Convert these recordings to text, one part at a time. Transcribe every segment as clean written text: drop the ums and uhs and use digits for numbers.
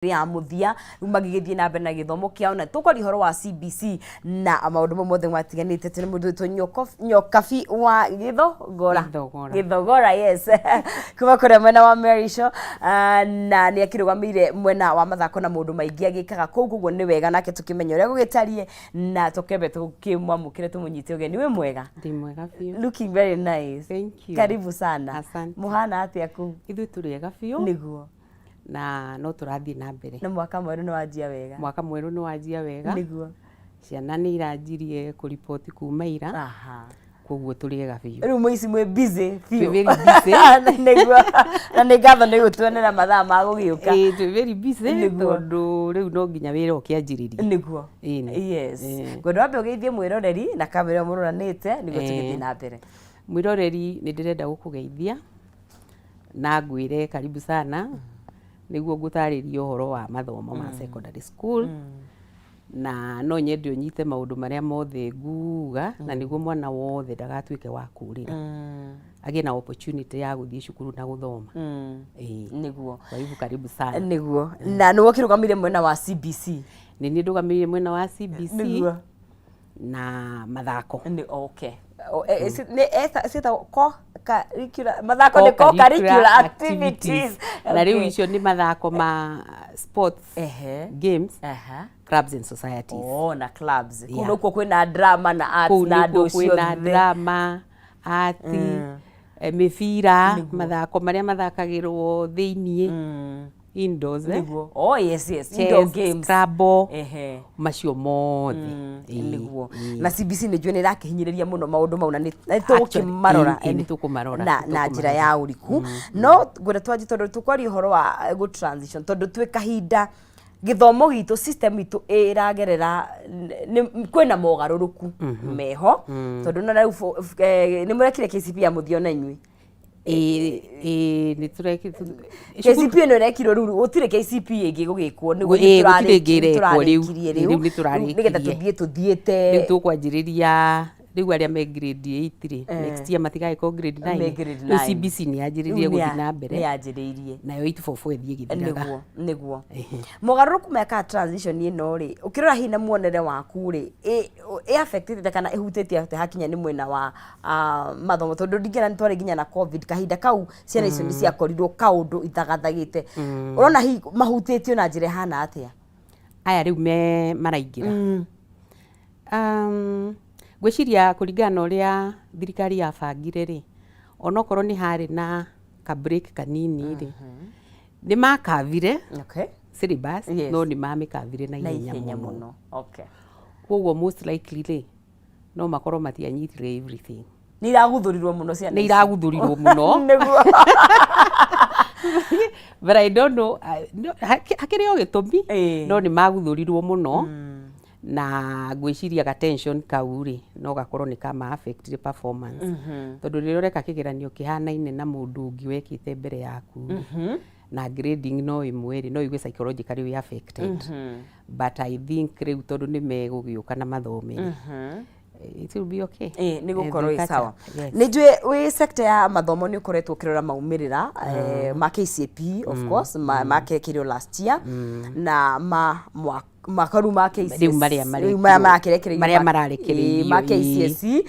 Ya mũthia rĩu magĩgĩthiĩ na mbere na gĩthomo kĩao na tũkwaria ũhoro wa CBC na maũndũ mau mothe matiganĩte. Tũrĩ mũndũ wĩtwo Nyokabi wa Gĩthogora. Gĩthogora. Gĩthogora, yes, kuma kũrĩa mwena wa Merisho. Ah, na nĩ akĩrũgamĩire mwena wa mathako na maũndũ maingĩ agĩkaga kũu, koguo nĩ wega nake tũkĩmenya ũrĩa gũgĩtariĩ na tũkĩambe tũkĩmwamũkĩre tũmũnyite ũgeni. Wĩ mwega? Ndĩ mwega biũ. Looking very nice. Thank you. Karibu sana. Asante. Mũhana atĩa kũu? Ithuĩ tũrĩ ega biũ. Na no tũrathiĩ na mbere. Na mwaka mwerũ nĩ wanjia wega? Mwaka mwerũ nĩ wanjia wega. Ciana nĩ iranjirie kũriboti kuma ira. Koguo tũrĩ ega biũ. Rĩu mũici mwĩ busy biũ. Twĩ very busy. Nĩguo, na nĩ ngatho nĩ gũtuonera mathaa ma gũgĩũka. Ĩĩ, twĩ very busy tondũ rĩu no nginya wĩra ũkĩanjĩrĩrie. Ĩni. Ngwenda wambe ũgeithie mwĩroreri na kamera ĩyo mũroranĩte nĩguo tũgĩthiĩ na mbere. Mwĩroreri, nĩ ndĩrenda gũkũgeithia na ngwĩre karibu sana nĩguo ngũtarĩrie ũhoro wa mathomo ma secondary school, na no nyende ũnyite maũndũ marĩa mothe nguga na nĩguo mwana wothe ndagatuĩke wa kũrĩra, agĩe na opportunity ya gũthiĩ cukuru na gũthoma. Ĩĩ. Kwa hivyo karibu sana. Nĩguo, na nĩwe ũkĩrũgamĩire mwena wa CBC? Nĩ niĩ ndũgamĩrĩire mwena wa CBC na mathako. Nĩ okay. O, nĩ ciĩtagwo co-curricular mathako, nĩ co-curricular activities. Na rĩu icio nĩ mathako ma sports, games, clubs and societies. Oh, na clubs kũu nĩkuo kwĩna drama na arts kũu na andũ nĩkuo kwĩna ciothe. Drama, art, mĩbira, mathako marĩa mathakagĩrwo thĩiniĩ, indoors, eh? Nĩguo, oh yes, indoor chess, games. Scrabble, macio mothe. Ĩĩ, ĩĩ. Na CBC nĩ njũĩ nĩ ĩrakĩhinyĩrĩria mũno maũndũ mau na nĩ Actually, tũgũkĩmarora ĩĩ, nĩ tũkũmarora, na nĩ na njĩra tũkũmarora. ya ũriku. No ngwenda twanjie tondũ tũkwaria ũhoro wa gũ transition, tondũ twĩ kahinda gĩthomo gitũ, system itũ ĩragerera kwĩna mogarũrũku meho, tondũ na rĩu nĩ mũrekire KCPE ya mũthia ona inyuĩ? Ĩĩ, nĩ tũrekire. KCPE ĩno ĩrekirwo rĩu, gũtirĩ KCPE ĩngĩ gũgĩkwo nĩguo? Ĩĩ, gũtirĩ ĩngĩ ĩrekwo rĩu. Nĩtũrarĩkirie. Rĩu rĩu nĩ tũrarĩkirie. Nĩgetha tũthiĩ tũthiĩte. Rĩu tũkwanjĩrĩria rĩu arĩa me grade 8 rĩ, next year matigagĩkorwo grade 9. Me grade Rĩu 9. CBC nĩ yanjĩrĩrie Rĩu gũthiĩ na mbere nĩ yanjĩrĩirie. Nayo 844 ĩthiĩ ĩgĩthiraga. Nĩguo mogarũrũku meka transition ĩno rĩ, ũkĩrora hihi na muonere waku rĩ, ĩ affectĩte kana ĩhutĩtie atĩa hakinya nĩ mwena wa mathomo? Tondũ ndingĩra nĩ twarĩ nginya na COVID, kahinda kau ciana icio nĩ ciakorirwo kaũndũ ithagathagĩte. Ũrona hihi mahutĩtio na njĩra ĩhana atĩa? Aya rĩu me maraingĩra, ngwĩciria kũringana na ũrĩa thirikari yabangire rĩ, onokorwo nĩ harĩ na ka break kanini rĩ, nĩ makavire syllabus, no nĩ mamĩkavire na na ihenya ihenya mũno. Mũno, Koguo most likely rĩ, no makorwo matianyitire everything. Nĩ iraguthũrirwo mũno ciana nĩ ici. Iraguthũrirwo mũno. But I don't know, no, hakĩrĩ o gĩtũmi, no nĩ maguthũrirwo mũno na ngwĩciria ga tension kau rĩ, no gakorwo nĩ kama affect performance, tondũ rĩrĩa ũreka kĩgeranio kĩhanaine na mũndũ ũngĩ wekĩte mbere yaku rĩ, na grading no ĩmwe rĩ, no igue psychologically wĩ affected. But I think rĩu tondũ nĩ megũgĩũka na mathome rĩ, it will be okay. Ĩĩ, nĩ gũkorwo They'll ĩ catch sawa. up. Yes. Nĩ njũĩ wĩ sector ya mathomo nĩ ũkoretwo ũkĩrora maumĩrĩra ma KCPE, of course makekĩrwo last year na ma mwaka rĩu ma KCSE. Rĩu marĩa rĩu maya marakĩrekereirio marĩa mararekereirio, ma KCSE.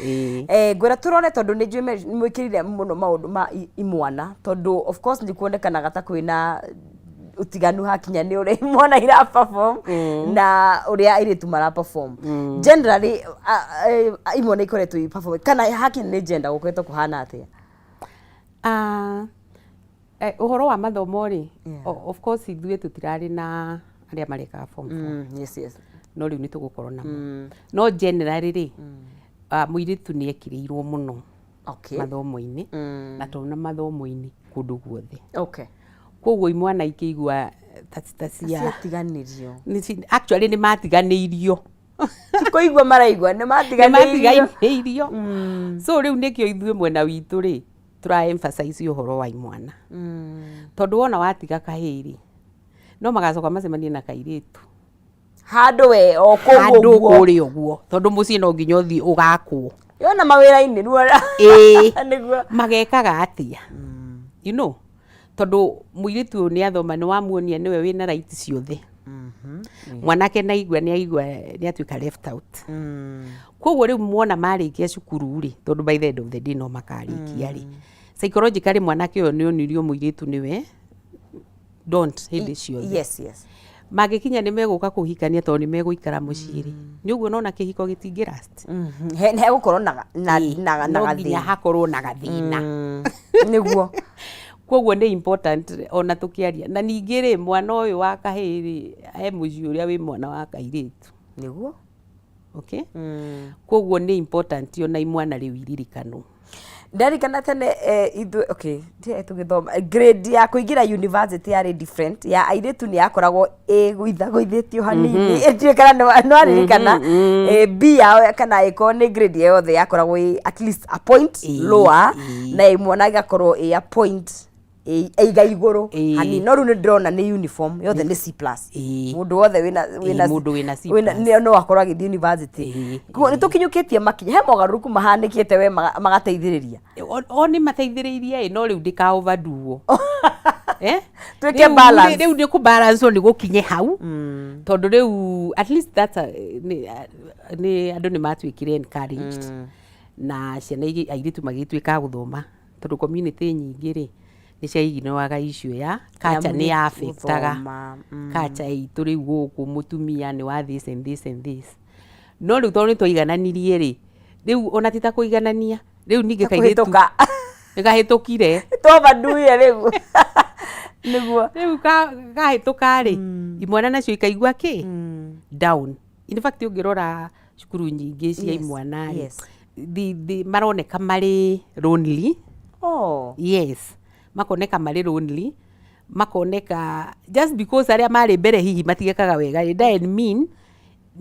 Ngwĩra tũrore tondũ nĩ njũĩ mwĩkĩrĩire mũno maũndũ ma imwana, tondũ of course nĩ kuonekanaga ta kwĩna ũtiganu hakinya nĩ ũrĩa imwana ira perform na ũrĩa airĩtu mara perform. Generally imwana ikoretwo i perform kana hakinya nĩ gender gũkoretwo kũhana atĩa? Ah, ũhoro wa mathomo rĩ, of course ithuĩ tũtirarĩ na arĩa marekaga form four. No rĩu nĩ tũgũkorwo namo. No generally rĩ, mũirĩtu nĩ ekĩrĩirwo mũno mathomo-inĩ, na to na mathomo-inĩ, kũndũ guothe. Koguo imwana ikĩigua ta cia ciatiganĩrio. Actually nĩ matiganĩirio. Ti kũigua maraigua, nĩ nĩ matiganĩirio. Matiganĩirio. So rĩu nĩkĩo ithuĩ mwena witũ rĩ, tũra emphasize ũhoro wa imwana, tondũ wona watiga kahĩĩ rĩ, no magacoka macemanie na kairĩtu handũ we o kũu handũ ũguo. Kũrĩa ũguo, tondũ mũciĩ no nginya ũthiĩ ũgakwo. Yona mawĩra-inĩ ruo. Ĩĩ. Magekaga atĩa? Tondũ mũirĩtu ũyũ nĩ athoma, nĩ wamuonia nĩwe wĩna right ciothe. Mwanake na aigua nĩ aigua nĩ atuĩka left out. Koguo rĩu mwona marĩkia cukuru rĩ, tondũ by the end of the day no makarĩkia rĩ, psychologically mwanake ũyũ nĩ onirio mũirĩtu nĩwe don't hĩndĩ ciothe. Mangĩkinya nĩ megũka kũhikania tondũ nĩ megũikara mũciĩ rĩ, nĩ ũguo nona kĩhiko gĩtingĩ last. Hegũkorwo na na No na nginya gathĩna. Hakorwo na gathĩna. Nĩguo. Koguo nĩ important ona tũkĩaria. Na ningĩ rĩ, mwana ũyũ wa kahĩĩ rĩ, he mũciĩ ũrĩa wĩ mwana wa kairĩtu. Okay, koguo nĩ important ona imwana rĩu iririkanwo. Ndarikana tene ithuĩ, okay, ndiĩ tũgĩthoma, grade ya kũingĩra university yarĩ different. Ya airĩtu nĩ yakoragwo ĩgũithagũithĩtio hanini, ndiũĩ kana nĩ waririkana. B yao kana ĩkorwo nĩ grade yothe yakoragwo ĩ at least a point lower, na mwana ĩgakorwo ĩ a point ĩiga igũrũ hanini. No rĩu nĩ ndĩrona nĩ uniform, yothe nĩ C+. Mũndũ wothe wĩna wĩna Mũndũ wĩna C wĩna plus. No akorwo agĩthiĩ university. Koguo nĩ tũkinyũkĩtie makinya, he mogarũrũku mahanĩkĩte we magateithĩrĩria. O nĩ mateithĩrĩirie ĩ, no rĩu ndĩka overdo eh? Twĩke Rĩu balance. Rĩu nĩ kũbalance nĩ gũkinye hau, tondũ rĩu at least that's a, nĩ andũ nĩ matuĩkire encouraged na ciana airĩtu magĩtuĩka a gũthoma, tondũ community nyingĩ rĩ, nĩ ciaiginoaga issue ya culture, nĩ ya affectaga gũthoma, culture itũ. Rĩu gũkũ mũtumia nĩ wa this and this and this, no rĩu tondũ nĩ twaigananirie rĩ, rĩu ona ti ta kũiganania rĩu ningĩ kairĩtu kũhĩtũka. Nĩ kahĩtũkire. Twabanduire rĩu nĩguo. Rĩu kahĩtũka rĩ, imwana nacio ikaigua kĩ down. In fact, ũngĩrora cukuru nyingĩ cia imwana rĩ, maroneka marĩ lonely. Yes, makoneka marĩ lonely, makoneka just because arĩa marĩ mbere hihi matigekaga wega rĩ, doesn't mean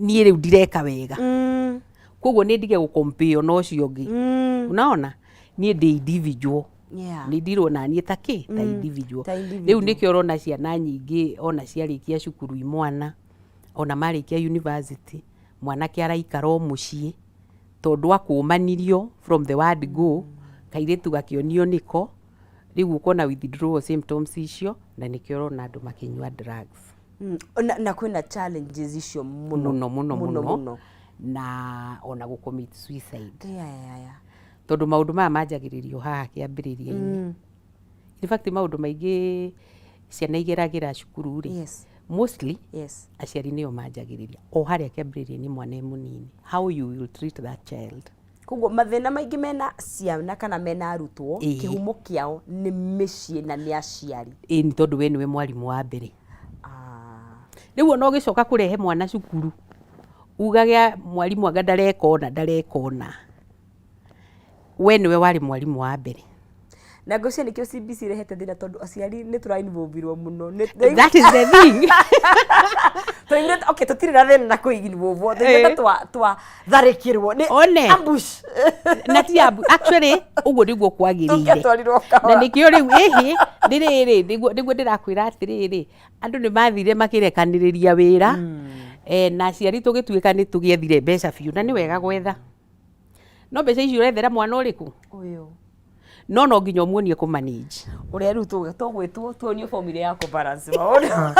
niĩ rĩu ndireka wega. Koguo nĩ ndige gũkompĩo na ũcio ũngĩ. Unaona, niĩ ndĩ individual. Nĩ ndirwo na niĩ ta kĩ, ta individual. Ta individual. Rĩu nĩkĩo ũrona ciana nyingĩ ona ciarĩkia cukuru, imwana ona marĩkia university, mwanake araikara o mũciĩ tondũ akũmanirio from the word go, kairĩtu gakĩonio nĩko rĩu ũkona withdrawal symptoms icio, na nĩkĩo ũrona andũ makĩnyua drugs. Na kwĩna challenges icio mũno. Mũno mũno. Mũno. Mũno. Mũno. Na ona gũ commit suicide, tondũ maũndũ maya manjagĩrĩrio haha kĩambĩrĩria-inĩ. In fact, maũndũ maingĩ ciana igeragĩra cukuru rĩ, mostly aciari nĩo manjagĩrĩria o harĩa kĩambĩrĩria-inĩ, mwana e mũnini, how you will treat that child. Koguo mathĩna maingĩ mena ciana kana mena arutwo, kĩhumo kĩao nĩ mĩciĩ na nĩ aciari. Ĩ, nĩ tondũ we nĩwe mwarimũ wa mbere. Rĩu ona ũgĩcoka kũrehe mwana cukuru ugage mwarimũ anga ndareka ũna, ndareka ũna, we nĩwe warĩ mwarimũ wa mbere. Na ngwĩciria nĩkĩo CBC ĩrehete thĩna, tondũ aciari nĩ tũra-involvirwo mũno. Nĩ- That is the thing. Tũiguĩte, okay, tũtirĩ na thĩna na kũinvolvwo, tũiguĩte twa tharĩkĩrwo nĩ One. ambush. Na ti actually ũguo nĩguo kwagĩrĩire. Tũngĩatwarirwo Na kahora. nĩkĩo rĩu ĩhĩ nĩrĩrĩ nĩguo ndĩrakwĩra atĩrĩrĩ, andũ nĩ mathire makĩrekanĩrĩria wĩra na aciari tũgĩtuĩka nĩ tũgĩethire mbeca biũ, na nĩ wega gwetha, no mbeca icio ũrethera mwana ũrĩkũ? Ũyũ. No nginya ũmuonie kũ manage. Ũrĩa rĩu tũgwĩtwo tuonio formula ya kũ balance maũndũ.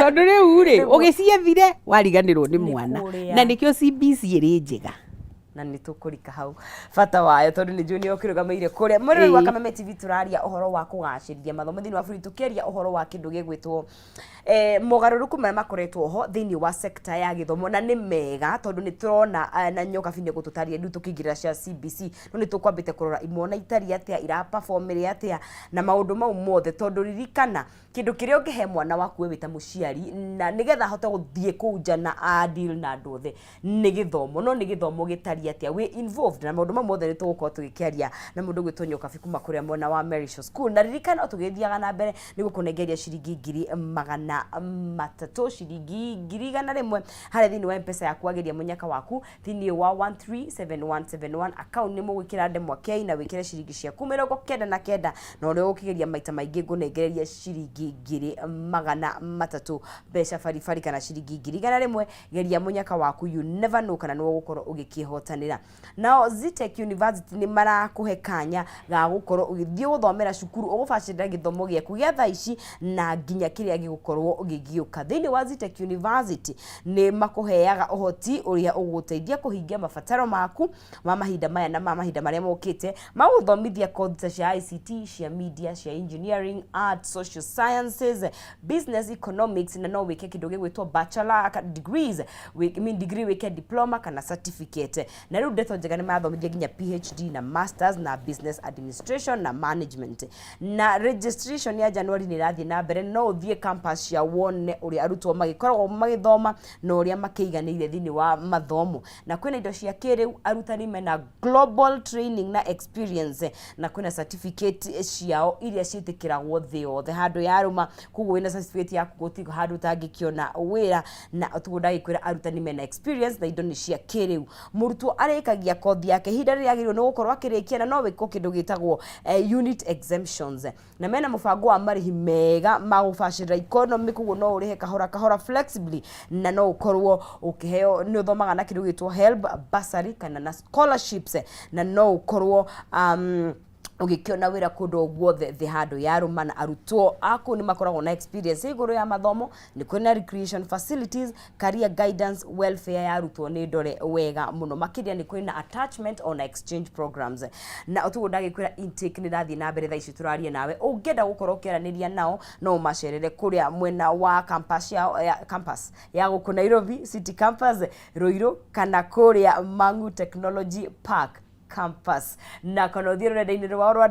Tondũ rĩu rĩ, ũgĩciethire wariganĩrwo nĩ mwana. Kũrĩa. Na nĩkĩo CBC ĩrĩ njega. Na nĩ tũkũrika hau bata wayo, tondũ nĩ njũĩ nĩ ũkĩrũgamĩire kũrĩa mwena wa Kameme TV. Tũraria ũhoro wa kũgacĩrithia mathomo thĩinĩ wa bũrũri, tũkĩaria ũhoro wa kĩndũ gĩgwĩtwo mogarũrũku marĩa makoretwo ho thĩinĩ wa sekta ya gĩthomo, na nĩ mega tondũ nĩ tũrona na Nyokabi nĩ gũtũtarĩria rĩu tũkĩingĩrĩra cia CBC, no nĩ tũkwambĩte kũrora imwana itariĩ atĩa, iraperformire atĩa na maũndũ mau mothe, tondũ ririkana kĩndũ kĩrĩa ũngĩhe mwana waku we wĩ ta mũciari na nĩgetha ahote gũthiĩ kũu nja na a deal na andũ othe nĩ gĩthomo. No nĩ gĩthomo gĩtariĩ atĩa wĩ involved na maũndũ mau mothe, nĩ tũgũkorwo tũgĩkĩaria na mũndũ ũgwĩtwo Nyokabi kuma kũrĩa mwena wa Merishaw School. Na ririkana o tũgĩthiaga na mbere nĩ gũkũnengeria ciringi 300,000, ciringi 100,000 harĩa thĩinĩ wa M-Pesa yaku. Wagĩria mũnyaka waku thĩinĩ wa 137171 account, nĩ mũgwĩkĩra ndemwa K na wĩkĩre ciringi ciaku 99, na ũrĩa ũgũkĩgeria maita maingĩ ngũnengereria ciringi 300,000 mbeca baribari kana ciringi 100,000. Geria mũnyaka waku, you never know kana nĩwe ũgũkorwo ũgĩkĩhotanĩra. Ngwatanĩra. Nao Zetech University nĩ marakũhe kanya ga gũkorwo ũgĩthiĩ gũthomera cukuru ũgũbacĩrĩra gĩthomo gĩaku gĩa thaa ici na nginya kĩrĩa gĩgũkorwo gĩgĩũka. Thĩinĩ wa Zetech University nĩ makũheaga ũhoti ũrĩa ũgũgũteithia kũhingia mabataro maku ma mahinda maya na ma mahinda marĩa mokĩte, magũthomithia kothi ta cia ICT, cia media, cia engineering, art, social sciences, business economics, na no wĩke kĩndũ gĩgwĩtwo bachelor degrees, I mean degree, wĩke diploma kana certificate. Na rĩu ndeto njega, nĩ marathomithia nginya PhD na masters na business administration na management. Na registration ya January nĩ ĩrathiĩ na mbere. No ũthiĩ campus cia wone ũrĩa arutwo magĩkoragwo magĩthoma na ũrĩa makĩiganĩire thĩinĩ wa mathomo. Na kwĩna indo cia kĩrĩu, arutani mena global training na experience, na kwĩna certificate ciao iria ciĩtĩkĩragwo thĩ yothe handũ yarũma. Koguo wĩna certificate yaku gũtirĩ handũ ũtangĩkĩona wĩra. Na tuguo ndagĩkwĩra, arutani mena experience na indo nĩ cia kĩrĩu. Mũrutwo arĩkagia kothi yake ihinda rĩrĩa agĩrĩirwo nĩ gũkorwo akĩrĩkia, na no wĩkwo kĩndũ gĩtagwo unit exemptions. Na mena mũbango wa marĩhi mega ma gũbacĩrĩra economy, koguo no ũrĩhe kahora kahora, flexibly, na no ũkorwo ũkĩheo, nĩ ũthomaga na kĩndũ gĩtwo HELB bursary kana na scholarships, na no ũkorwo ũgĩkĩona wĩra kũndũ o guothe thĩ handũ yarũma. Na arutwo a kũu nĩ makoragwo na experience igũrũ ya mathomo. Nĩ kwĩna recreation facilities, career guidance, welfare ya arutwo nĩ ndore wega mũno. Makĩria nĩ kwĩna attachment ona exchange programs. Na ũtuguo ndagĩkwĩra, intake nĩ ĩrathiĩ na mbere thaa ici tũraria nawe. Ũngĩenda gũkorwo ũkĩaranĩria nao, no ũmacerere kũrĩa mwena wa campus ya, ya campus ya gũkũ Nairobi City Campus, Ruiru, kana kũrĩa Mangu Technology Park campus, na kana ũthiĩ rũrenda-inĩ rwao rwa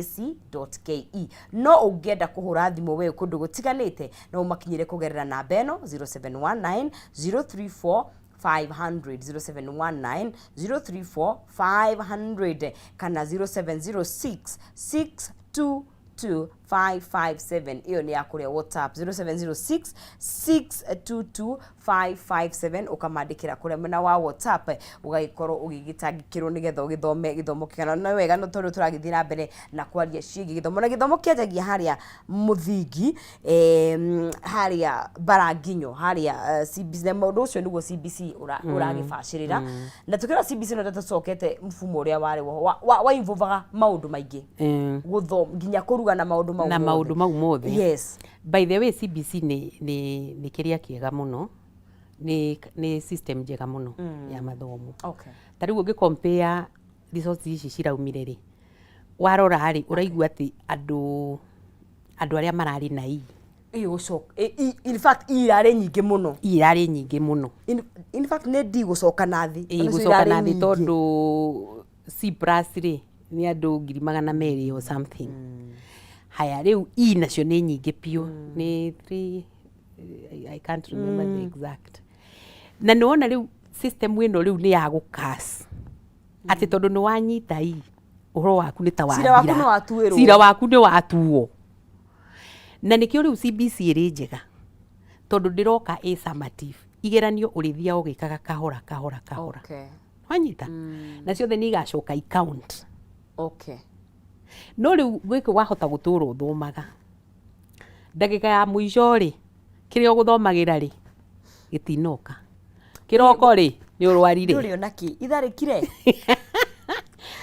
www.zetech.ac.ke. No ũngĩenda kũhũra thimũ we kũndũ gũtiganĩte, no ũmakinyĩre kũgerera namba ĩno, 0719 034 500, 0719 034 500, kana 0706 622 557. Iyo nĩ ya kũrĩa WhatsApp, 0706 622 557. Ũkamandĩkĩra kũrĩa mwena wa WhatsApp, ũgagĩkorwo ũgĩgĩtangĩkĩrwo nĩgetha ũgĩthome gĩthomo kĩgana. Na wega no tondũ tũragĩthiĩ na mbere na kwaria ciĩgiĩ gĩthomo, na gĩthomo kĩanjagia harĩa mũthingi, harĩa baranginyo harĩa CBC, na maũndũ ũcio nĩguo CBC ũragĩbacĩrĩra. Na tukĩrora CBC, no tũcokete mfumo ũrĩa warĩ wa involvaga maũndũ maingĩ, gũthoma nginya kũruga na maũndũ mau na mothe. Maũndũ mau mothe. By the way, CBC nĩ kĩrĩa kĩega mũno, nĩ system njega mũno ya mathomo. Ta rĩu ũngĩ compare results ici ciraumire rĩ, warora rĩ, ũraigua atĩ andũ arĩa mararĩ na E Ĩ gũcoka, in fact irarĩ nyingĩ mũno. Irarĩ nyingĩ mũno. In fact nĩ D gũcoka na thĩ. Ĩ Onacio gũcoka irarĩ na thĩ nyingĩ. Tondũ C plus rĩ, nĩ andũ 200,000 or something. Haya, rĩu E nacio nĩ nyingĩ biũ, nĩ three, I can't remember the exact. Na nĩ wona rĩu system ĩno rĩu nĩ ya gũkas atĩ tondũ nĩ wanyita E, ũhoro waku nĩ ta Cira waku wathira. nĩ watuĩrwo. Cira waku nĩ watuo. Na nĩkĩo rĩu CBC ĩrĩ njega, tondũ ndĩroka ĩ summative. Igeranio ũrĩthiaga ũgĩkaga kahora kahora kahora. Wanyita, na ciothe nĩ igacoka i count. No rĩu gwĩkĩ wahota gũtũra ũthomaga, ndagĩka ya mũico rĩ, kĩrĩa ũgũthomagĩra rĩ, gĩtinoka. Kĩroko rĩ, nĩ ũrwarire. Ndũrĩ ona kĩ itharĩkire.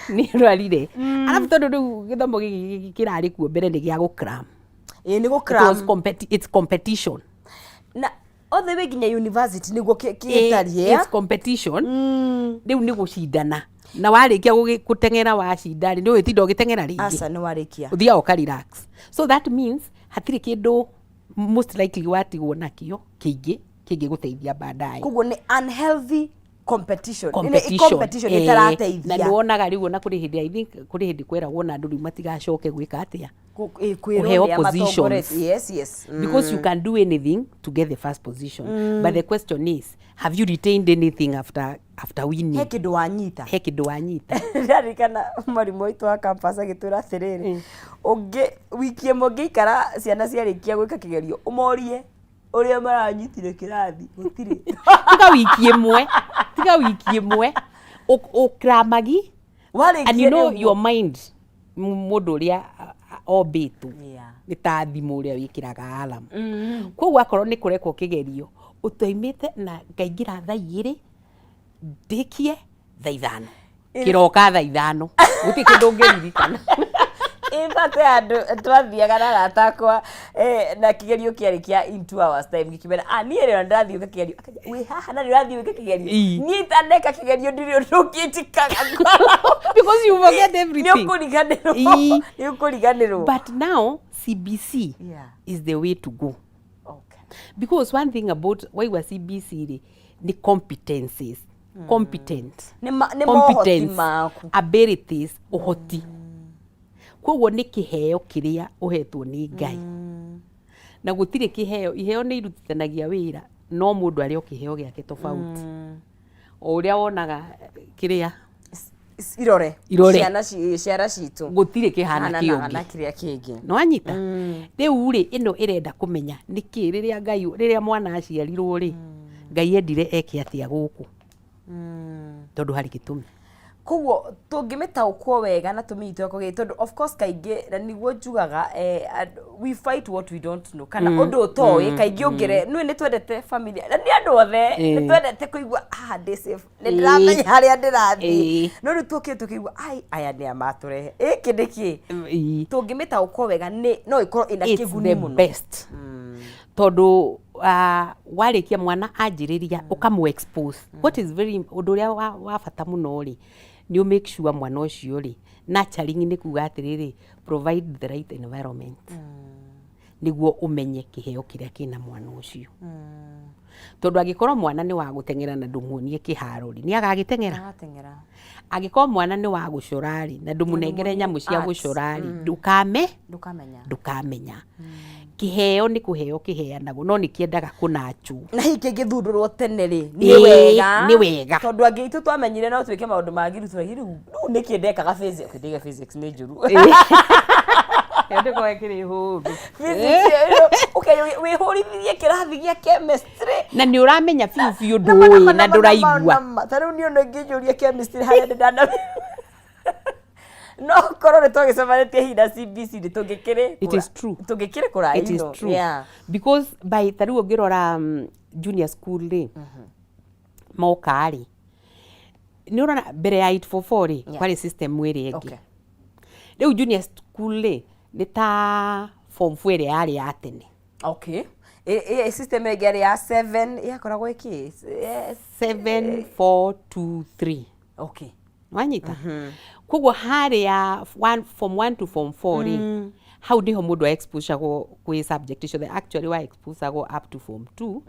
Nĩ ũrwarire. Arabu tondũ rĩu gĩthomo gĩkĩ kĩrarĩ kuo mbere nĩ gĩa gũcram. Ĩ nĩ It was gũcram. It's competition. Na othe wĩ nginya university nĩguo kĩtariĩ. It's competition. Rĩu nĩ gũcindana, na warĩkia gũteng'era, wacinda rĩ, nĩ ũgĩtinda ũgĩteng'era rĩngĩ? Aca, nĩ warĩkia. Ũthiaga ũka relax. So that means hatirĩ kĩndũ most likely watigwo nakĩo kĩingĩ kĩngĩgũteithia baadaye. Koguo nĩ unhealthy competition. Nĩ Competition. Competition Na ĩtarateithia. nĩ wonaga rĩu ona kũrĩ hĩndĩ, I think kũrĩ hĩndĩ kweragwo na andũ rĩu matigacoke gwĩka atĩa? Kwĩrwo Kũheo nĩ positions. amatongoretie. Yes. Because you can do anything to get the first position, but the question is, have you retained anything after winning? He kĩndũ wanyita? He kĩndũ wanyita? Ndarikana mwarimũ witũ wa campus agĩtwĩra atĩrĩrĩ, ũngĩ wiki ĩmwe ũngĩikara ciana ciarĩkia gwĩka kĩgerio, ũmorie ũrĩa maranyitire kĩrathi, gũtirĩ. Tiga wiki ĩmwe, tiga wiki ĩmwe ũkramagi. Warĩkia And you know rĩu- your mind, mũndũ ũrĩa ombĩtwo nĩ ta thimũ ũrĩa wĩkĩraga alarm. Koguo akorwo nĩ kũrekwo kĩgerio, ũtoimĩte na ngaingĩra thaa 2. Ndĩkie thaa 5, kĩroka thaa 5, gũtirĩ kĩndũ ũngĩririkana. In fact, andũ twathiaga na arata akwa na kĩgerio kĩarĩ kĩa in 2 hours time, gĩkĩmera, ah, niĩ rĩo ndĩrathiĩ gwĩka kĩgerio. Akanja, wĩ haha na nĩ ũrathiĩ gwĩka kĩgerio? Niĩ itaneka kĩgerio ndirĩ ũndũ ũngĩnjĩkaga. Because you forget everything. Nĩ ũkũriganĩrwo. Nĩ ũkũriganĩrwo. But now CBC is the way to go, because one thing about waigua CBC rĩ, nĩ competencies, competent Nĩ mohoti competence, maku. Abilities, ũhoti. Koguo nĩ kĩheo kĩrĩa ũhetwo nĩ Ngai, na gũtirĩ kĩheo, iheo nĩ irutithanagia wĩra, no mũndũ arĩ o kĩheo gĩake tofauti, o ũrĩa wonaga kĩrĩa Irore. Irore. Ciana citũ gũtirĩ kĩhana hananaga kĩũngĩ. Na kĩrĩa kĩngĩ. Nĩwanyita? Rĩu rĩ, ĩno ĩrenda kũmenya nĩkĩ rĩrĩa Ngai, rĩrĩa mwana aciarirwo rĩ, Ngai endire eke atĩa gũkũ, tondũ harĩ gĩtũmi. Koguo tũngĩmĩtaũkwo wega na tũmĩnyite ũrĩa kwagĩrĩire, tondũ of course kaingĩ, na nĩguo njugaga, we fight what we don't know, kana ũndũ ũtoĩ kaingĩ ũngĩre nĩ twendete familia na nĩ andũ othe nĩ twendete kũigua, ah, ndĩ safe, nĩ ndĩramenya harĩa ndĩrathiĩ. No rĩu tũkĩte tũkĩigua, ai, aya nĩ amatũrehe ĩkĩ nĩkĩ? Tũngĩmĩtaũkwo wega nĩ no ĩkorwo ĩna It's kĩguni the mũno. best, tondũ warĩkia mwana anjĩrĩria ũkamũ expose what is very, ũndũ ũrĩa wa bata mũno rĩ, nĩ ũ make sure mwana ũcio rĩ, nurturing nĩ kuga atĩrĩrĩ, provide the right environment nĩguo ũmenye kĩheo kĩrĩa kĩna mwana ũcio, tondũ angĩkorwo mwana nĩ wa gũteng'era na ndũmuonie kĩharo rĩ, nĩ agagĩteng'era. Agateng'era. Angĩkorwo mwana nĩ wa gũcora rĩ, na ndũmũnengere nyamũ cia Arts. gũcora rĩ, ndũkame Ndũkamenya. Ndũkamenya. Kĩheo nĩ kũheo kĩheanagwo, no nĩ kĩendaga kũnachwo. Na hihi kĩngĩthundũrwo tene rĩ, nĩ wega? Nĩ wega. Tondũ angĩ itũ twamenyire no twĩke maũndũ mangĩ, rĩu tũraihi rĩu nĩkĩ ndekaga physics? Okay, ndĩge physics nĩ njũru. Ndĩkorwo ĩkĩrĩ hũndũ. Physics ĩyo, okay, wĩhũrithirie kĩrathi gĩa chemistry Na nĩ ũramenya biũ biũ Nama, ndũĩ nama, na nama, ndũraigua. nama. Ta rĩu niĩ ona ingĩnjũria chemistry harĩa ndĩ ndana, no korwo nĩ twagĩcemanĩtie hihi na CBC nĩ tũngĩkĩrĩ It is true. tũngĩkĩrĩ kũraya. It is true, because by ta rĩu ũngĩrora junior school rĩ, moka rĩ, nĩ ũrona mbere ya 844 rĩ, kwarĩ system ĩrĩa ĩngĩ. Rĩu junior school rĩ, nĩ ta form 4 ĩrĩa yarĩ ya tene. Okay, system ĩngĩ yarĩ ya 7, yakoragwo ĩkĩ? 7 4 2 3. Wanyita? Koguo harĩa form 1 to form 4 rĩ, hau niho mũndũ exposagwo kwĩ subject ciothe. Actually wa exposagwo up to form 2.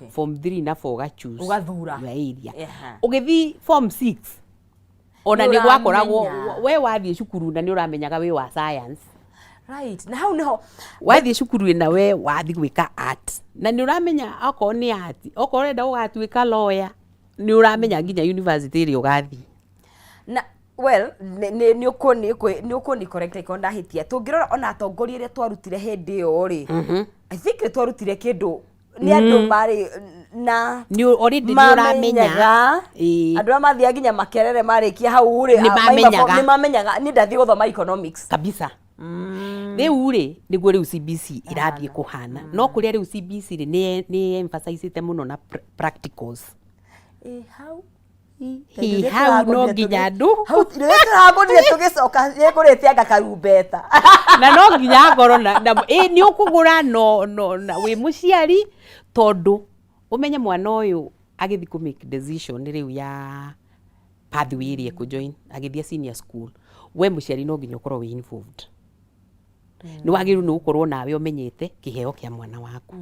Form 3 na 4 ũgachoose Ũgathura. your area. Ũgĩthiĩ form 6, ona Nĩ nĩ gwakoragwo ũramenya. we wathiĩ cukuru na nĩ ũramenyaga wĩ wa science. Right, na hau niho Wathiĩ cukuru ĩna we wathiĩ gwĩka art, na nĩ ũramenya okorwo nĩ art, okorwo ũrenda gũgatuĩka lawyer, nĩ ũramenya nginya university ĩrĩa ũgathiĩ. Na well, nĩ ũkũni correct angĩkorwo ndahĩtia. Tũngĩrora ona atongoria arĩa twarutire hĩndĩ ĩyo rĩ, I think nĩ twarutire kĩndũ nĩ andũ marĩ na Nĩ already nĩ ũramenya. Mamenyaga. Andũ arĩa mathiaga nginya Makerere marĩkia hau rĩ, Nĩ mamenyaga. Nĩ mamenyaga niĩ ndathiĩ gũthoma economics. Kabisa. Rĩu rĩ, nĩguo rĩu CBC ĩrathiĩ kũhana, no kũrĩa rĩu CBC rĩ, nĩ emphasizĩte mũno na practicals. Ĩ hau Hi, hau no nginya andũ hau rĩrĩa tũragũrire tũgĩcoka nĩngũrĩte anga karumbeta. Na no nginya ngorwo na ĩ nĩ ũkũgũra no na wĩ mũciari, tondũ ũmenye mwana ũyũ agĩthiĩ kũ make decision rĩu ya pathway ĩrĩa ekũjoin agĩthiĩ senior school, we mũciari no nginya ũkorwo wĩ involved. Nĩ wagĩrĩirwo nĩ gũkorwo nawe ũmenyete kĩheo kĩa mwana waku,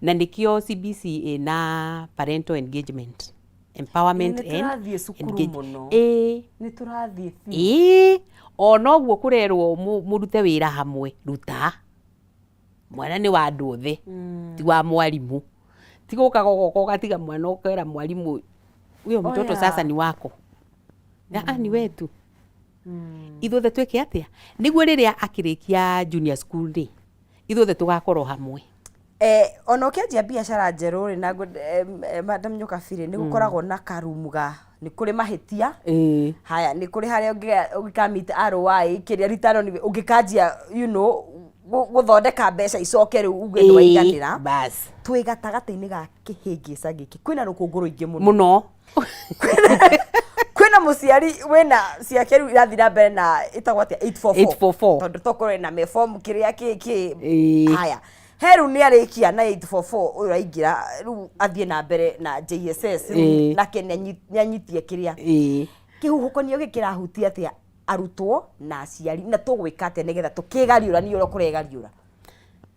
na nĩkĩo CBC ĩna parental engagement, empowerment Nĩ and tũrathiĩ cukuru mũno. Nĩ tũrathiĩ biũ. Ĩĩ, ona ũguo kũrerwo mũrute wĩra hamwe, ruta mwana nĩ wa andũ othe, ti wa mwarimũ. Ti gũkaga ũgoka ũgatiga mwana ũkera mwarimũ, huyo mtoto sasa ni wako na ni wetu ithuothe. Twĩke atĩa nĩguo rĩrĩa akĩrĩkia junior school rĩ, ithuothe tũgakorwo hamwe? Ona ũkĩanjia biacara njerũ rĩ, na madam Nyũkabi rĩ, nĩ gũkoragwo na karumu ga nĩ kũrĩ mahĩtia. Haya, nĩ kũrĩ harĩa ũngĩka meet ROI, kĩrĩa return on ũngĩkanjia, Gũthondeka mbeca icoke rĩu uge nĩ waiganĩra. Bas. Twĩ gatagatĩ-inĩ ga kĩhĩngĩca gĩkĩ, kwĩna rũkũngũ rũingĩ mũno. Mũno. Kwĩna mũciari wĩna ciake rĩu irathiĩ na mbere na ĩtagwo atĩa, 844? 844. Tondũ tokorwo ena mefomu kĩrĩa kĩ Ĩĩ. Haya, he rĩu nĩ arĩkia na 844, ũyũ araingĩra rĩu athiĩ na mbere na JSS rĩu. Nake nĩanyitie kĩrĩa kĩhuhũkanio gĩkĩ kĩrahutia atĩa arutwo na aciari, na tũgwĩka atĩa nĩgetha tũkĩgariũranie ũrĩa kũregariũra?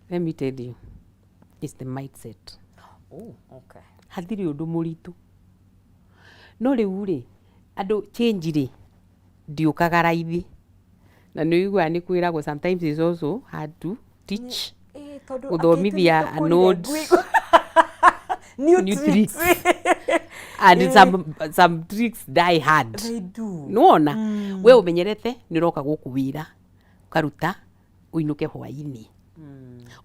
Let me tell you, it's the mindset. Oh, okay. Hatirĩ ũndũ mũritũ, no rĩu rĩ, andũ, change rĩ ndiũkaga raithi, na nĩ ũiguaga nĩ kwĩragwo sometimes it's also hard to teach. Ĩĩ, tondũ Gũthomithia akĩtu an old new, new tricks. And some tricks die hard. They do. Nĩwona we ũmenyerete nĩ ũroka gũkũ wĩra ũkaruta ũinũke hwainĩ,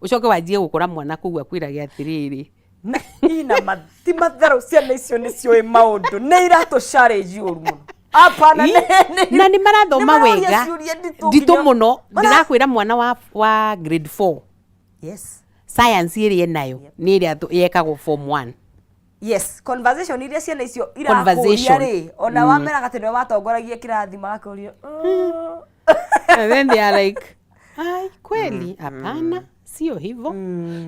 ũcoke wanjie gũkora mwana kũu akwĩrage atĩrĩrĩ, Na ina ti matharũ, ciana icio nĩ ciũĩ maũndũ, nĩ iratũ challenge ũru mũno. Hapana. Na nĩ marathoma nĩ maroria wega. ciũria nditũ. Nditũ mũno. Ndĩrakwĩra mwana wa grade 4, science ĩrĩa enayo nĩ ĩrĩa yekagwo form 1. Yes, conversation iria ciana icio irakũria Conversation. rĩ, ona wameraga atĩ nĩwe watongoragia kĩrathi, magakũria. And then they are like, "Ai, kweli hapana, sio hivyo."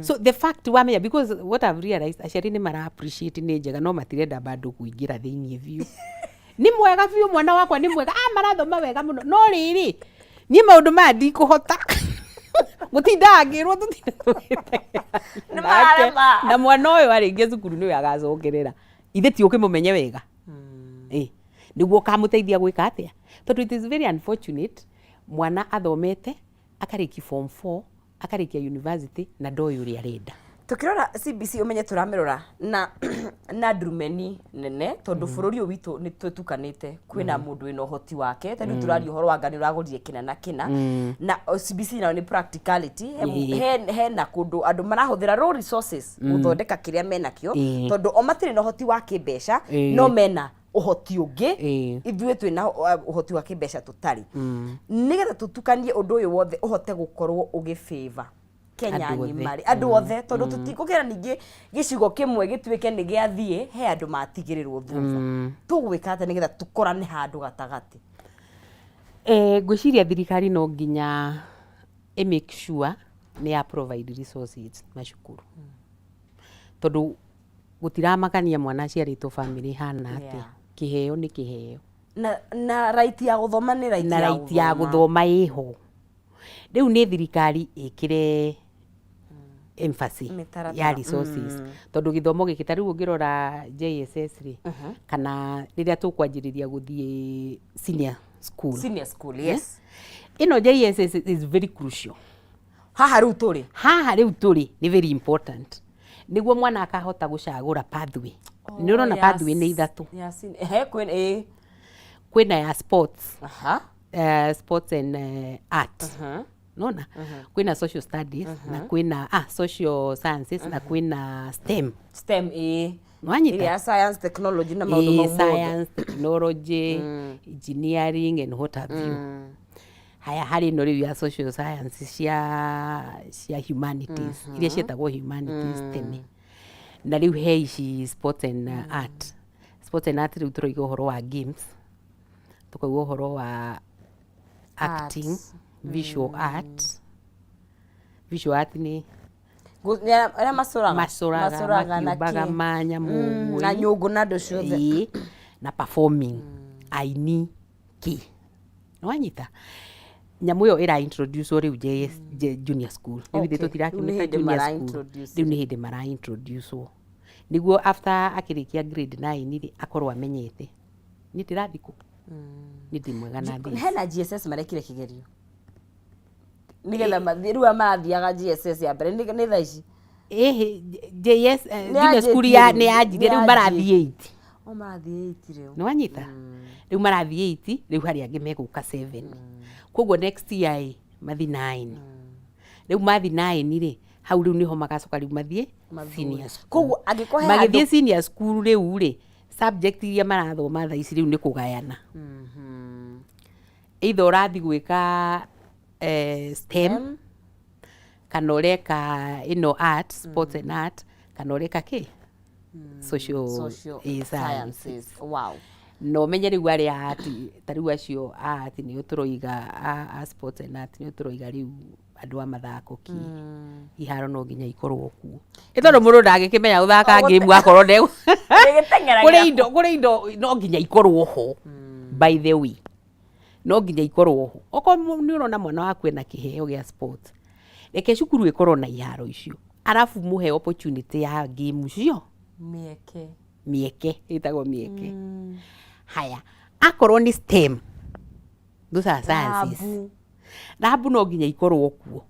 So the fact wamenya, because what I've realized, aciari nĩ mara appreciate nĩ njega, no matirenda bado kũingĩra thĩiniĩ biũ. Nĩ mwega biũ, mwana wakwa nĩ mwega, ah, marathoma wega mũno, no rĩrĩ, niĩ maũndũ maya ndikũhota gũtinda ngĩrwo tũtinda tũgĩteng'era Nĩ mararema. Na mwana ũyũ arĩkia cukuru nĩwe agacokerera, ithe ti ũkĩmũmenye wega. Ĩ nĩguo ũkamũteithia gwĩka atĩa? Tondũ it is very unfortunate, mwana athomete akarĩki form 4, akarĩkia university na ndoĩ ũrĩa arenda. Tukirora CBC, umenye tũramĩrora na ndurumeni nene, tondũ bũrũri ũyũ witũ nĩ twĩtukanĩte. Kwĩna mũndũ wĩna ũhoti wake, ta rĩu tũraria ũhoro wa ngani ũragũrire kĩna na kĩna, na o CBC nayo nĩ practicality. Hena kũndũ andũ marahũthĩra raw resources gũthondeka kĩrĩa menakĩo, tondũ o matirĩ na ũhoti wa kĩmbeca, no mena ũhoti ũngĩ. Ithuĩ twĩna ũhoti wa kĩmbeca tũtarĩ. Nĩgetha tũtukanie ũndũ ũyũ wothe ũhote gũkorwo ũgĩ favor Kenya Andũ othe. ng'ima rĩ, andũ othe, tondũ tũtikũkĩra ningĩ gĩcigo kĩmwe gĩtuĩke nĩ gĩathiĩ, he andũ matigĩrĩrwo thutha. Tũgwĩka atĩa nĩgetha tũkorane handũ gatagatĩ? Ngwĩciria thirikari no nginya ĩ make sure nĩ ya provide resources macukuru, tondũ gũtiramakania mwana aciarĩtwo family hana atĩa. Kĩheo nĩ kĩheo. Na right ya gũthoma nĩ right na ya right ya gũthoma ĩho. Rĩu nĩ thirikari ĩkĩre emphasis Mĩtaratara. ya resources, tondũ gĩthomo gĩkĩ, ta rĩu ũngĩrora JSS rĩ, kana rĩrĩa tũkwanjĩrĩria gũthiĩ senior school. Senior school, yes. Ĩno JSS is very crucial. Haha rĩu tũrĩ. Haha rĩu tũrĩ nĩ very important, nĩguo mwana akahota gũcagũra pathway. Nĩ ũrona pathway nĩ ithatũ. He kwĩna, ĩ. Kwĩna ya sports, sports and art, nona kwĩna social studies, na kwĩna social sciences, na kwĩna STEM. STEM, ĩ. Nwanyita? Ĩrĩa ya science, technology na maũndũ mau mothe. Science, technology, engineering and what have you. Haya, harĩ ĩno rĩu ya social science, cia humanities, iria ciĩtagwo humanities tene, na rĩu he ici sports and art. Sports and art, rĩu tũroiga ũhoro wa games, tũkauga ũhoro wa acting, Arts. Visual art. Visual art nĩ Arĩa macoraga. Macoraga, na makiumbaga kĩ. manyamũ ũguo, Na ĩ. nyũngũ na andũ ciothe. Ĩĩ, na performing, aini kĩ, nĩwanyita? Nyamũ ĩyo ĩra introduce rĩu JS, junior school rĩu ithuĩ Rĩu nĩ tũtirakĩmĩta hĩndĩ junior mara school. introduce. Rĩu nĩ hĩndĩ mara introduce nĩguo after akĩrĩkia grade 9 rĩ, akorwo amenyete niĩ ndĩrathiĩ kũ, nĩ ndĩ mwega na this. Hena GSS marekire kĩgerio nĩgetha mathiĩ, rĩu aya marathiaga GSS ya mbere nĩ thaa ici. Ĩhĩ, JS Nĩ junior school ya yanjĩtie nĩ yanjirie rĩu, rĩu nĩ marathiĩ 8. O marathiĩ 8 rĩu. Nĩ wanyita? Rĩu marathiĩ 8, rĩu harĩ angĩ megũka 7, koguo next year ĩ mathi 9. Rĩu mathi 9 rĩ, hau rĩu nĩho magacoka rĩu mathiĩ senior school. Koguo angĩkorwo he Magĩthiĩ handũ senior school rĩu rĩ, subject iria marathoma thaa ici rĩu nĩ kũgayana, either ũrathiĩ gwĩka STEM. Kana ũreka ĩno art, sports and art, kana ũreka kĩ, social, Social science. sciences. Wow. Na ũmenye rĩu arĩa art, ta rĩu acio a art nĩo tũroiga, a sports and art nĩo tũroiga rĩu andũ a mathako ki iharo no nginya ikorwo kuo, ĩ tondũ mũndũ ndangĩkĩmenya gũthaka game akorwo nde Gĩteng'eragĩra. Kũrĩ indo no nginya ikorwo ho. By the way, no nginya ikorwo ho. Okorwo nĩ ũrona mwana waku ena kĩheo gĩa sport, reke cukuru ĩkorwo na iharo icio, arabu mũhe opportunity ya game cio. Mĩeke. Mĩeke, ĩtagwo mĩeke. Haya, akorwo nĩ STEM, those are sciences. Rabu. Rabu no nginya ikorwo kuo,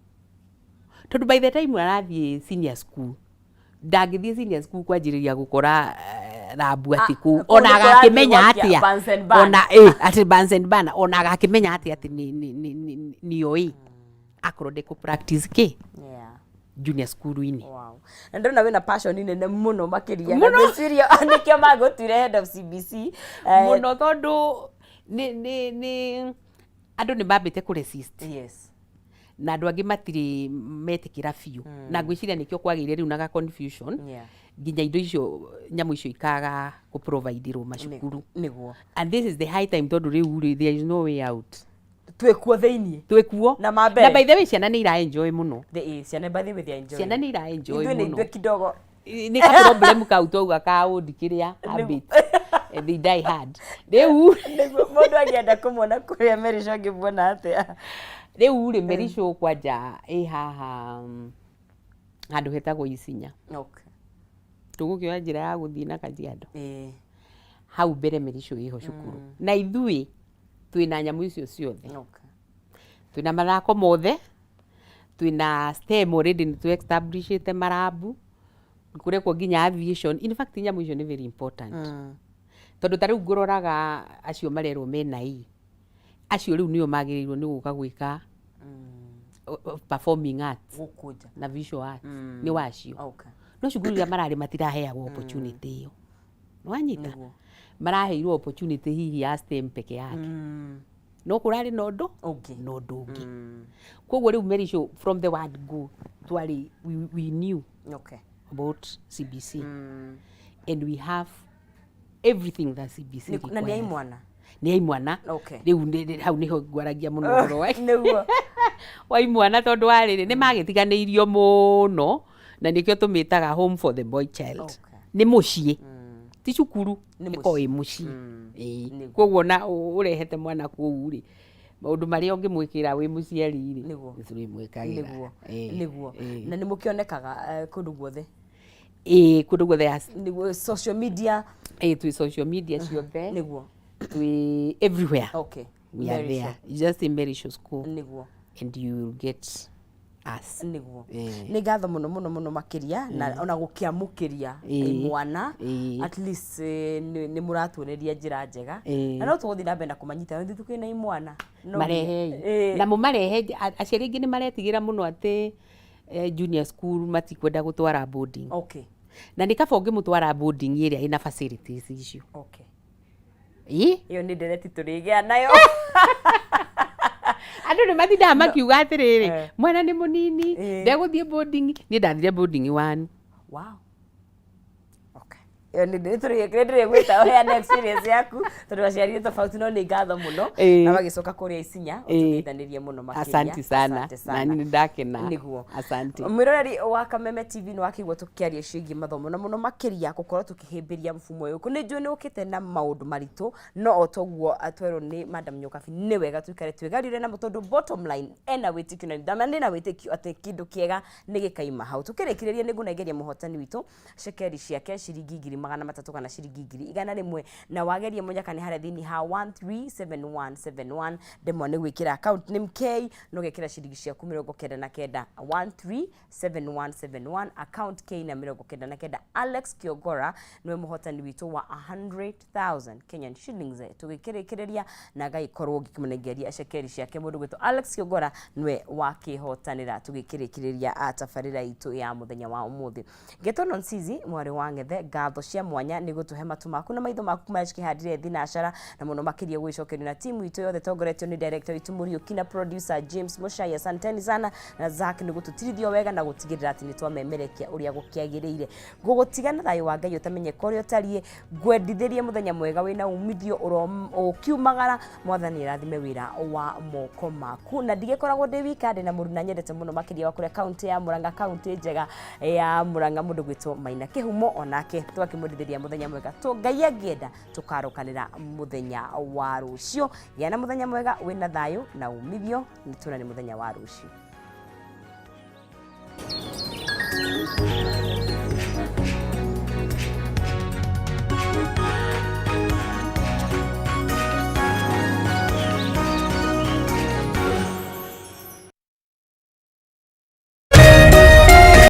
tondũ by the time arathiĩ senior school, ndangĩthiĩ senior school kwanjĩrĩria gũkora rabu atĩ Ah, kũu kũu ona nĩ kũrathiĩ agakĩmenya gwakia atĩa Bunsen burner. Ona atĩ Bunsen burner, ona agakĩmenya atĩa atĩ nĩoĩ akorwo ndekũ practice kĩ junior school-inĩ. Wow. Na ndĩrona wĩna passion nene mũno makĩria na Mũno. ngwĩciria nĩkĩo magũtuire head of CBC. Mũno, tondũ nĩ andũ nĩ mambĩte kũ resist na andũ angĩ matirĩ metĩkĩra biũ, na ngwĩciria nĩkĩo kwagĩire rĩu na ga confusion nginya indo icio, nyamũ icio ikaga kũ provide-irwo macukuru. And this is the high time, tondũ rĩu rĩ, there is no way out. Twĩkuo thĩiniĩ. Twĩkuo. Na ma mbere. Na by the way, ciana nĩ ira enjoy mũno. Ciana, by the way, they are enjoying. Ciana nĩ ira enjoy Ithuĩ nĩ mũno. ithuĩ kidogo. Nĩ ka problem kau twauga ka old kĩrĩa habit. They die hard rĩu. Nĩguo mũndũ angĩenda kũmwona kũrĩa Merisho, angĩmuona atĩa? Rĩu rĩ, Merisho kwanja ĩ haha, handũ hetagwo Isinya. Tũgũkĩoya njĩra ya gũthiĩ na Kajiado, hau mbere Merisho ĩho cukuru, na ithuĩ twĩna nyamũ icio ciothe. Twĩna mathako mothe, twĩna STEM already, nĩ tũ establishĩte marabu kũrekwo nginya aviation. In fact, nyamũ icio nĩ very important, tondũ ta rĩu ngũroraga acio marerwo mena i acio rĩu nĩo magĩrĩirwo nĩ gũka gwĩka performing arts Gũkũ nja. Na visual arts nĩ wacio. No cukuru iria mararĩ matiraheagwo opportunity ĩyo, nĩwanyita? Nĩguo. Maraheirwo opportunity hihi ya STEM peke yake, no kũrarĩ na ũndũ Ũngĩ. Na ũndũ ũngĩ. Koguo rĩu Merisho, from the word go, twarĩ we knew about CBC and we have everything that CBC Na nĩ requires. Aimwana? Nĩ aimwana. Rĩu hau nĩho ngwaragia mũno ũhoro wa wa imwana, tondũ wa rĩrĩ, nĩ magĩtiganĩirio mũno, na nĩkĩo tũmĩtaga home for the boy child. Nĩ mũciĩ, ti cukuru. Nĩ ĩkorwo mũciĩ. ĩ mũciĩ. Ĩĩ. Koguo na ũrehete mwana kũu rĩ, maũndũ marĩa ũngĩmwĩkĩra wĩ mũciari rĩ, nĩ tũrĩmwĩkagĩra. Nĩguo. Na nĩ mũkĩonekaga kũndũ guothe? Ĩĩ, kũndũ guothe Nĩguo, social media. Ĩĩ, twĩ social media ciothe. Twĩ everywhere. We are Merisho. there. You just say Merisho School and you will get us. Nĩ ngatho mũno mũno mũno makĩria, na ona gũkĩamũkĩria mwana. At least nĩ mũratuoneria njĩra njega. Na no tũgũthiĩ na mbere na kũmanyita ithuĩ twĩna imwana. No Marehei. Na mũmarehe. Aciari aingĩ nĩ maretigĩra mũno atĩ junior school matikwenda gũtwara boarding. Na nĩ kaba ũngĩmũtwara boarding ĩrĩa ĩna facilities icio. Ĩ. Ĩyo nĩ ndereti tũrĩgĩa nayo. Andũ nĩ matindaga makiuga atĩrĩrĩ, mwana nĩ mũnini, ndegũthiĩ boarding. Niĩ ndathire boarding one. Wow. Okay. Ĩyo nĩ ndĩrĩgwĩta ũheane experience yaku, tondũ aciari nĩ tofauti, no nĩ ngatho mũno. Na magĩcoka kũrĩa Isinya, ũtũteithanĩrie mũno makĩria. Asante sana. Asante Na sana. nĩ ndakena. Asante. Mwĩroreri wa Kameme TV, nĩ wakĩigua tũkĩaria ciĩgiĩ mathomo, na mũno makĩria gũkorwo tũkĩhĩmbĩria mfumo ũyũ. Nĩ njũĩ nĩ ũkĩte na maũndũ maritũ, no o toguo twerwo nĩ Madam Nyokabi, nĩ wega tũikare twĩgarire namo, tondũ bottom line ena wĩtĩkio na ndama ndĩna wĩtĩkio atĩ kĩndũ kĩega nĩ gĩkaima hau. Tũkĩrĩkĩrĩria, nĩ ngũnengeria mũhotani witũ cekeri ciake, ciringi 300,000 kana ciringi 100,000, na wageria mũnyaka nĩ harĩa thĩinĩ ha 137171, ndemwa nĩ gwĩkĩra account name K, no gekĩra ciringi ciaku 99, 137171, account K na 99. Alex Kiogora niwe mũhotani witũ wa 100,000 Kenyan shillings. Tũgĩkĩrĩkĩrĩria na ngagĩkorwo ngĩkĩmũnengeria cekeri ciake, mũndũ gwĩtwo Alex Kiogora niwe wakĩhotanĩra. Tũgĩkĩrĩkĩrĩria tabarĩra itũ ya mũthenya wa ũmũthĩ, ngetwo Nonsizi mwarĩ wa Ng'ethe, ngatho. Cia mwanya nĩ gũtũhe matũ maku na maitho maku marĩa cikĩhandire thinacara, na mũno makĩria gwĩcokerio na timu itũ yothe tongoretio nĩ director witũ Mũriũki na producer James Muchai. Asanteni sana na Zack nĩ gũtũtirithio wega na gũtigĩrĩra atĩ nĩ twamemerekia ũrĩa gũkĩagĩrĩire. Ngũgũtiga na thayũ wa Ngai ũtamenyeka ũrĩa ũtariĩ. Ngwendithĩrie mũthenya mwega wĩna umithio ũkiumagara. Mwathani arathime wĩra wa moko maku, na ndigĩkoragwo ndĩ wika, ndĩ na mũruna nyendete mũno makĩria wa kũrĩa kaunti ya Murang'a, kaunti njega ya Murang'a, mũndũ gwĩtwo Maina Kĩhumo, onake twakĩmwendithĩria mũthenya mwega. To Ngai angĩenda, tũkarokanĩra mũthenya wa rũciũ. Gĩa na mũthenya mwega wĩna thayũ na umithio. Nĩ tuonane mũthenya wa rũciũ.